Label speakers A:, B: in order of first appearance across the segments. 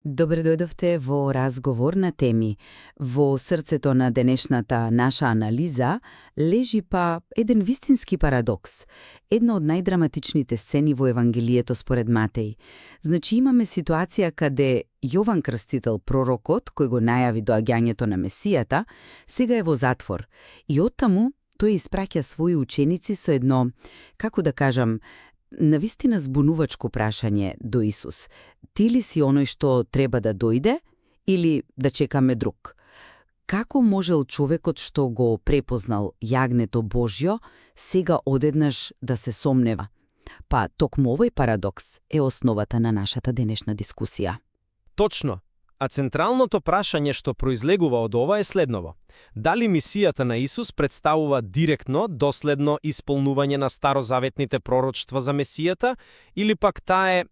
A: Добре дојдовте во разговор на теми. Во срцето на денешната наша анализа лежи па еден вистински парадокс. Една од најдраматичните сцени во Евангелието според Матеј. Значи имаме ситуација каде Јован Крстител, пророкот, кој го најави доаѓањето на Месијата, сега е во затвор. И оттаму тој испраќа своји ученици со едно, како да кажам, навистина збунувачко прашање до Исус. Ти ли си оној што треба да дојде или да чекаме друг? Како можел човекот што го препознал јагнето Божјо сега одеднаш да се сомнева? Па токму овој парадокс е основата на нашата денешна дискусија.
B: Точно. А централното прашање што произлегува од ова е следново. Дали мисијата на Исус представува директно, доследно исполнување на старозаветните пророчства за Месијата, или пак таа е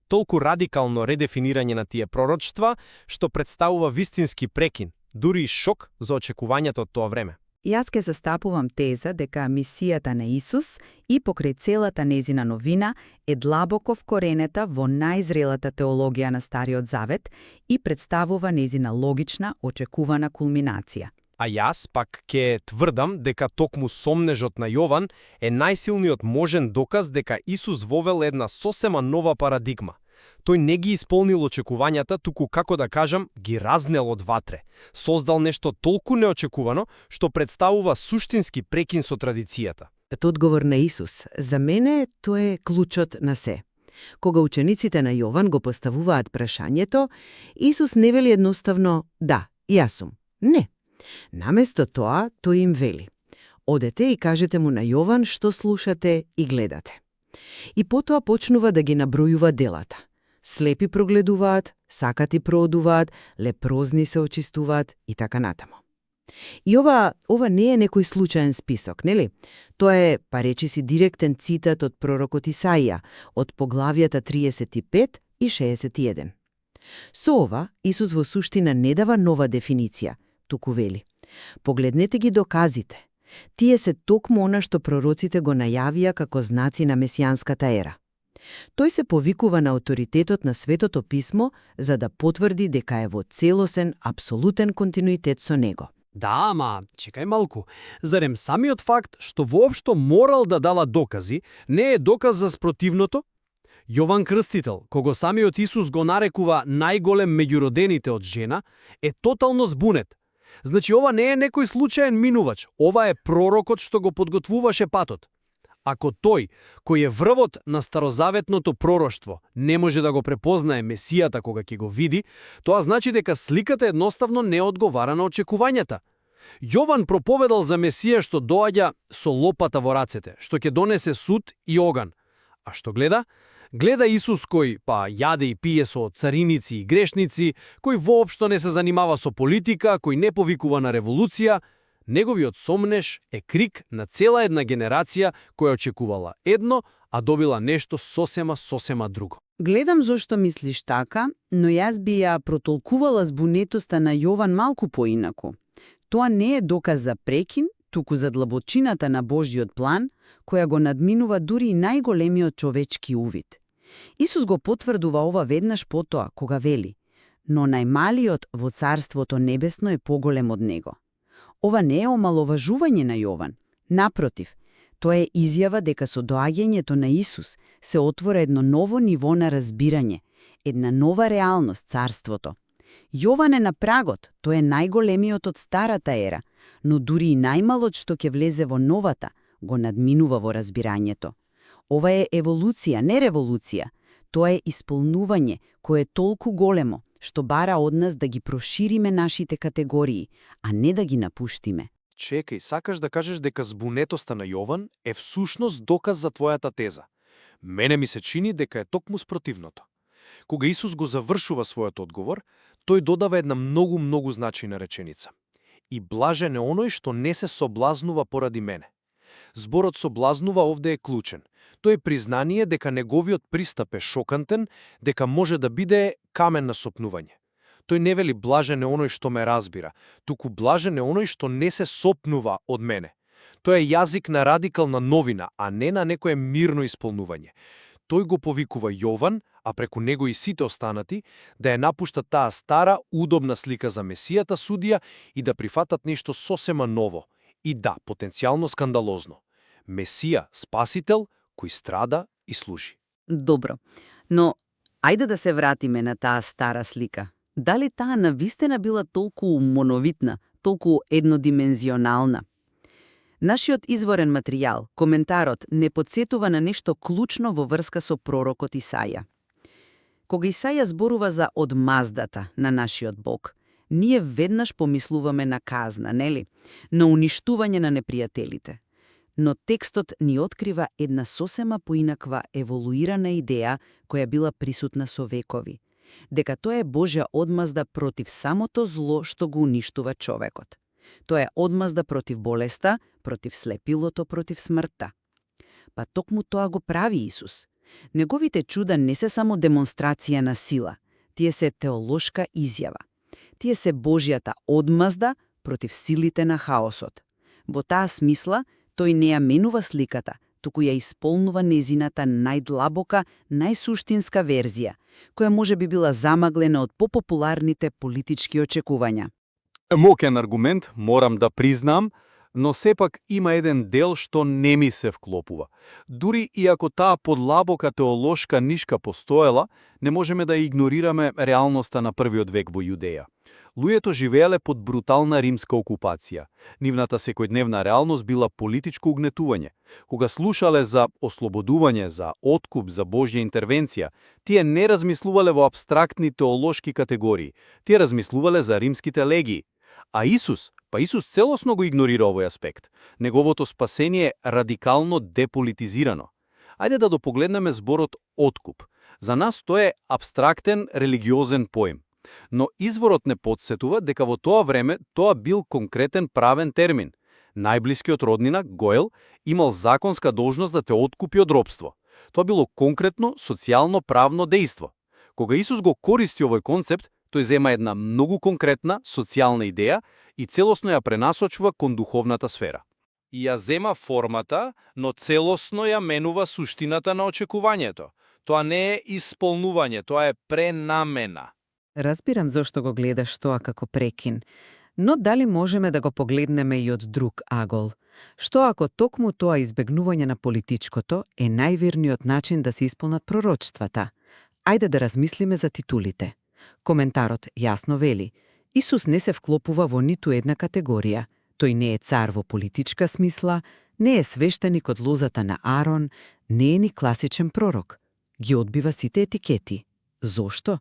B: толку радикално редефинирање на тие пророчства, што представува вистински прекин, дури и шок за очекувањето од тоа време?
A: Јас ке застапувам теза дека мисијата на Исус и покрај целата незина новина е длабоко вкоренета во најзрелата теологија на Стариот Завет и представува незина логична, очекувана кулминација.
B: А јас пак ке тврдам дека токму сомнежот на Јован е најсилниот можен доказ дека Исус вовел една сосема нова парадигма. Тој не ги исполнил очекувањата, туку, како да кажам, ги разнел од ватре. Создал нешто толку неочекувано, што представува суштински прекин со традицијата.
C: Одговор на Исус, за мене, тоа е клучот на се. Кога учениците на Јован го поставуваат прашањето, Исус не вели едноставно «да, јас сум». Не. Наместо тоа, тој им вели «одете и кажете му на Јован што слушате и гледате». И потоа почнува да ги набројува делата. Слепи прогледуваат, сакати проодуваат, лепрозни се очистуваат и така натаму. И ова не е некој случаен список, нели? Тоа е, па речи си, директен цитат од пророкот Исаија, од поглавјата 35 и 61. Со ова, Исус во суштина не дава нова дефиниција, туку вели: погледнете ги доказите. Тие се токму она што пророците го најавија како знаци на месијанската ера. Тој се повикува на авторитетот на Светото Писмо за да потврди дека е во целосен, апсолутен континуитет со него.
D: Да, ама, чекај малку. Зарем самиот факт што воопшто морал да дава докази, не е доказ за спротивното? Јован Крстител, кого самиот Исус го нарекува најголем меѓу родените од жена, е тотално збунет. Значи, ова не е некој случаен минувач, ова е пророкот што го подготвуваше патот. Ако тој, кој е врвот на старозаветното пророштво, не може да го препознае Месијата кога ќе го види, тоа значи дека сликата едноставно не одговара на очекувањата. Јован проповедал за Месија што доаѓа со лопата во рацете, што ќе донесе суд и оган. А што гледа? Гледа Исус кој јаде и пие со цариници и грешници, кој воопшто не се занимава со политика, кој не повикува на револуција. Неговиот сомнеж е крик на цела една генерација која очекувала едно, а добила нешто сосема друго.
A: Гледам зошто мислиш така, но јас би ја протолкувала збунетоста на Јован малку поинаку. Тоа не е доказ за прекин, туку за длабочината на Божјиот план, која го надминува дури и најголемиот човечки увид. Исус го потврдува ова веднаш потоа, кога вели: но најмалиот во Царството Небесно е поголем од него. Ова не е омаловажување на Јован. Напротив, тоа е изјава дека со доаѓањето на Исус се отвора едно ново ниво на разбирање, една нова реалност Царството. Јован е на прагот, тој е најголемиот од старата ера, но дури и најмалот што ќе влезе во новата, го надминува во разбирањето. Ова е еволуција, не револуција. Тоа е исполнување кое е толку големо, што бара од нас да ги прошириме нашите категории, а не да ги напуштиме.
D: Чекај, сакаш да кажеш дека збунетоста на Јован е всушност доказ за твојата теза. Мене ми се чини дека е токму спротивното. Кога Исус го завршува својот одговор, тој додава една многу значајна реченица. И блажен е оној што не се соблазнува поради мене. Зборот соблазнува овде е клучен. Тој е признание дека неговиот пристап е шокантен, дека може да биде камен на сопнување. Тој не вели блажен е оној што ме разбира, туку блажен е оној што не се сопнува од мене. Тој е јазик на радикална новина, а не на некое мирно исполнување. Тој го повикува Јован,
E: а преку него и сите останати, да ја напуштат таа стара, удобна слика за Месијата судија и да прифатат нешто сосема ново и да, потенцијално скандалозно. Месија, спасител, кој страда и служи.
A: Добро, но ајде да се вратиме на таа стара слика. Дали таа навистина била толку моновитна, толку еднодимензионална? Нашиот изворен материјал, коментарот, не подсетува на нешто клучно во врска со пророкот Исаја. Кога Исаја зборува за одмаздата на нашиот Бог, ние веднаш помислуваме на казна, нели? На уништување на непријателите. Но текстот ни открива една сосема поинаква еволуирана идеја која била присутна со векови, дека тоа е Божја одмазда против самото зло што го уништува човекот. Тоа е одмазда против болеста, против слепилото, против смртта. Па токму тоа го прави Исус. Неговите чуда не се само демонстрација на сила, тие се теолошка изјава. Тие се Божјата одмазда против силите на хаосот. Во таа смисла, тој не ја менува сликата, туку ја исполнува незината најдлабока, најсуштинска верзија, која може би била замаглена од попопуларните политички очекувања.
F: Мокен аргумент, морам да признам, но сепак има еден дел што не ми се вклопува. Дури и ако таа подлабока теолошка нишка постоела, не можеме да игнорираме реалноста на првиот век во Јудеја. Луѓето живееле под брутална римска окупација. Нивната секојдневна реалност била политичко угнетување. Кога слушале за ослободување, за откуп, за Божја интервенција, тие не размислувале во абстрактни теолошки категории. Тие размислувале за римските легии. А Исус целосно го игнорира овој аспект. Неговото спасение е радикално деполитизирано. Ајде да допогледнеме зборот откуп. За нас тоа е абстрактен религиозен поим. Но изворот не подсетува дека во тоа време тоа бил конкретен правен термин. Најблискиот роднина, Гоел, имал законска должност да те откупи од робство. Тоа било конкретно социјално правно дејство. Кога Исус го користи овој концепт, тој зема една многу конкретна социјална идеја и целосно ја пренасочува кон духовната сфера.
B: Ја зема формата, но целосно ја менува суштината на очекувањето. Тоа не е исполнување, тоа е пренамена.
C: Разбирам зошто го гледаш тоа како прекин, но дали можеме да го погледнеме и од друг агол? Што ако токму тоа избегнување на политичкото е најверниот начин да се исполнат пророчствата? Ајде да размислиме за титулите. Коментарот јасно вели: Исус не се вклопува во ниту една категорија. Тој не е цар во политичка смисла, не е свештеник од лозата на Арон, не е ни класичен пророк. Ги одбива сите етикети. Зошто?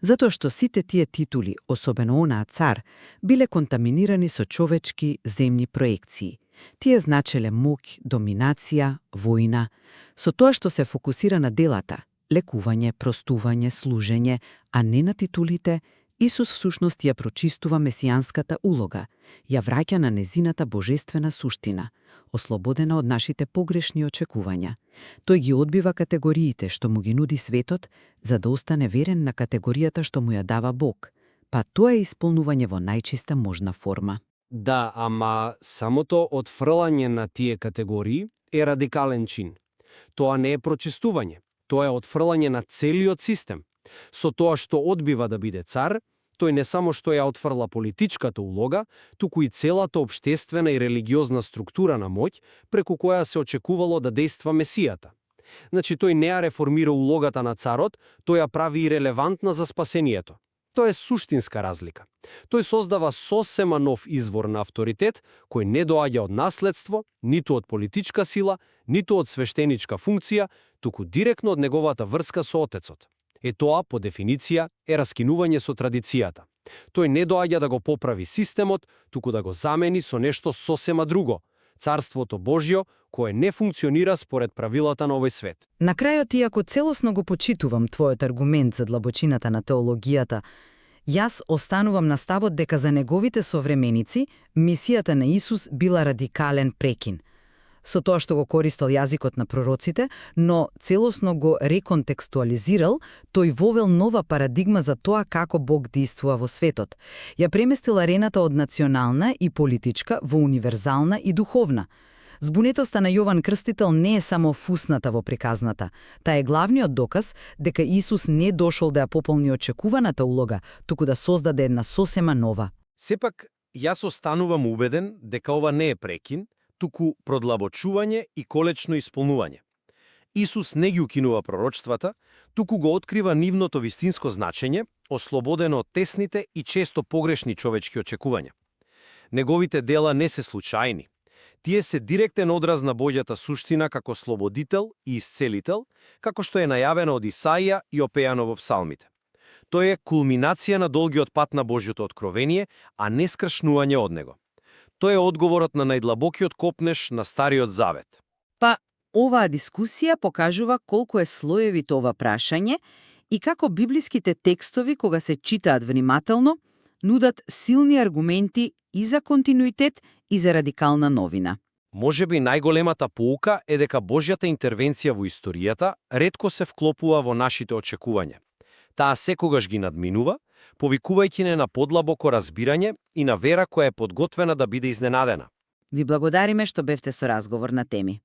C: Затоа што сите тие титули, особено онаа цар, биле контаминирани со човечки земни проекции. Тие значеле моќ, доминација, војна. Со тоа што се фокусира на делата, лекување, простување, служење, а не на титулите, Исус всушност ја прочистува месијанската улога, ја враќа на незината божествена суштина, ослободена од нашите погрешни очекувања. Тој ги одбива категориите што му ги нуди светот, за да остане верен на категоријата што му ја дава Бог, па тоа е исполнување во најчиста можна форма.
B: Да, ама самото отфрлање на тие категории е радикален чин. Тоа не е прочистување, тоа е отфрлање на целиот систем. Со тоа што одбива да биде цар, тој не само што ја отфрла политичката улога, туку и целата обштествена и религиозна структура на моќ, преку која се очекувало да дејства Месијата. Значи, тој не ја реформира улогата на царот, тој ја прави и релевантна за спасението. Тоа е суштинска разлика. Тој создава сосема нов извор на авторитет, кој не доаѓа од наследство, ниту од политичка сила, ниту од свештеничка функција, туку директно од неговата врска со Отецот. Тоа, по дефиниција, е раскинување со традицијата. Тој не доаѓа да го поправи системот, туку да го замени со нешто сосема друго – Царството Божјо, кое не функционира според правилата на овој свет.
A: На крајот, иако целосно го почитувам твојот аргумент за длабочината на теологијата, јас останувам на ставот дека за неговите современици мисијата на Исус била радикален прекин. Со тоа што го користел јазикот на пророците, но целосно го реконтекстуализирал, тој вовел нова парадигма за тоа како Бог действува во светот. Ја преместил арената од национална и политичка во универзална и духовна. Збунетоста на Јован Крстител не е само фусната во приказната. Таа е главниот доказ дека Исус не дошол да ја пополни очекуваната улога, туку да создаде една сосема нова.
B: Сепак, јас останувам убеден дека ова не е прекин, туку продлабочување и колечно исполнување. Исус не ги укинува пророштвата, туку го открива нивното вистинско значење, ослободено од тесните и често погрешни човечки очекувања. Неговите дела не се случајни. Тие се директен одраз на Божјата суштина како слободител и исцелител, како што е најавено од Исаија и опеано во псалмите. Тој е кулминација на долгиот пат на Божјото откровение, а не скршнување од него. Тој е одговорот на најдлабокиот копнеш на Стариот Завет.
A: Па, оваа дискусија покажува колку е слоевито ова прашање и како библиските текстови, кога се читаат внимателно, нудат силни аргументи и за континуитет и за радикална новина.
B: Можеби најголемата поука е дека Божјата интервенција во историјата ретко се вклопува во нашите очекувања. Таа секогаш ги надминува, повикувајќи не на подлабоко разбирање и на вера која е подготвена да биде изненадена.
A: Ви благодариме што бевте со разговор на теми.